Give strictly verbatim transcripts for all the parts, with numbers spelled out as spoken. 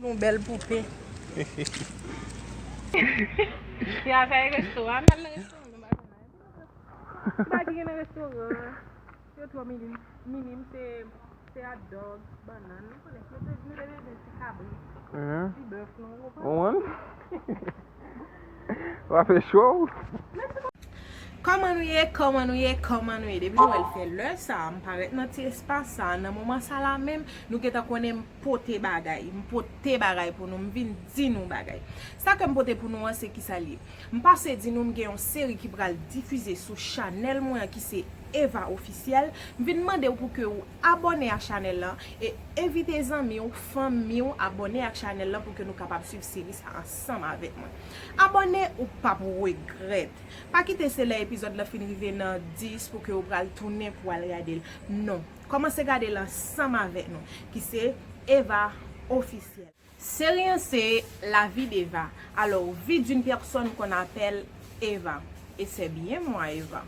Yon bèl poupè. Ki afè resto a? M al nan restoran, nou pa jwenn anyen. Ki bagay ki gen nan restoran an? Yo twò minim. Minim se, se hot dog, bannann. Nou konnen, nou te, nou te bezwen ti kabrit, ti bèf, nou konprann? Ou konprann? W ap fè cho. Kòman nou ye? Kòman nou ye? Kòman nou ye? Depi nou wè l fè lè sa, m parèt nan ti espas sa, nan moman sa la menm, nou gentan konnen m pote bagay. M pote bagay pou nou, m vin di nou bagay. Sa ke m pote pou nou an, se kisa l ye? M pase di nou m gen yon seri ki pral difize sou chanèl mwen an ki se Eva Officiel. M vin mande w pou ke w abòne ak chanèl lan e envite zanmi w, fanmi w abòne ak chanèl lan pou ke nou kapab swiv seri sa ansanm avèk mwen. Abòne, ou p ap regrèt. Pa kite se lè epizòd lan fin rive nan dis pou ke w pral tounen pou w al gade l. Non. Kòmanse gade l ansanm avèk nou, ki se Eva Officiel. Seri an se La vie d'Eva. Alors, vie d'une personne qu'on appelle Eva. Et c'est bien moi, Eva.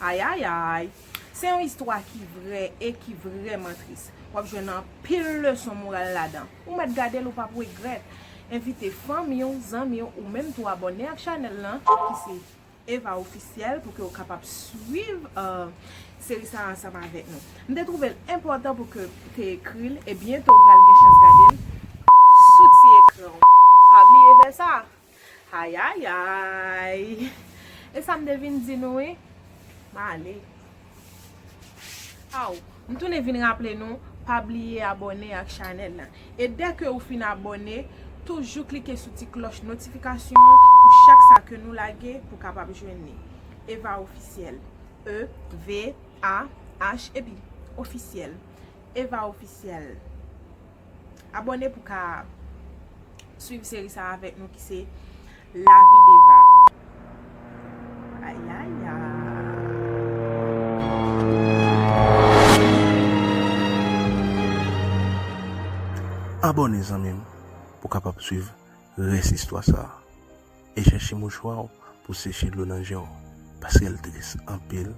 Ay, ay, ay. Se yon istwa ki vrè e ki vrèman tris. W ap jwenn anpil leson moral ladan. Ou mèt gade l, ou p ap regrèt. Envite fanmi w, zanmi w, ou menm tou abòne ak chanèl lan, ki se Eva Officiel, pou ke w kapab swiv, euh, seri sa ansanm avèk nou. M te twouve l enpòtan pou ke w te ekri l, e byento w pral gen chans gade l sou ti ekran w. Pa bliye fè sa. Ay, ay, ay. E sa m te vin di nou, wi. M ale. Aw, m tounen vin raple nou, pa bliye abòne ak chanèl lan. E dèke ou fin abòne, toujou klike sou ti klòch notifikasyon an pou chak sa ke nou lage pou kapab jwenn li. Eva Officiel. E V A H epi Officiel. Eva Officiel. Abòne pou ka swiv seri sa avèk nou ki se La vie d'Eva. Ay, ay, ay. Abòne, zanmi m, pou kapab swiv rès istwa sa a. E chèche mouchwa w pou seche dlo nan je w, paske l tris anpil.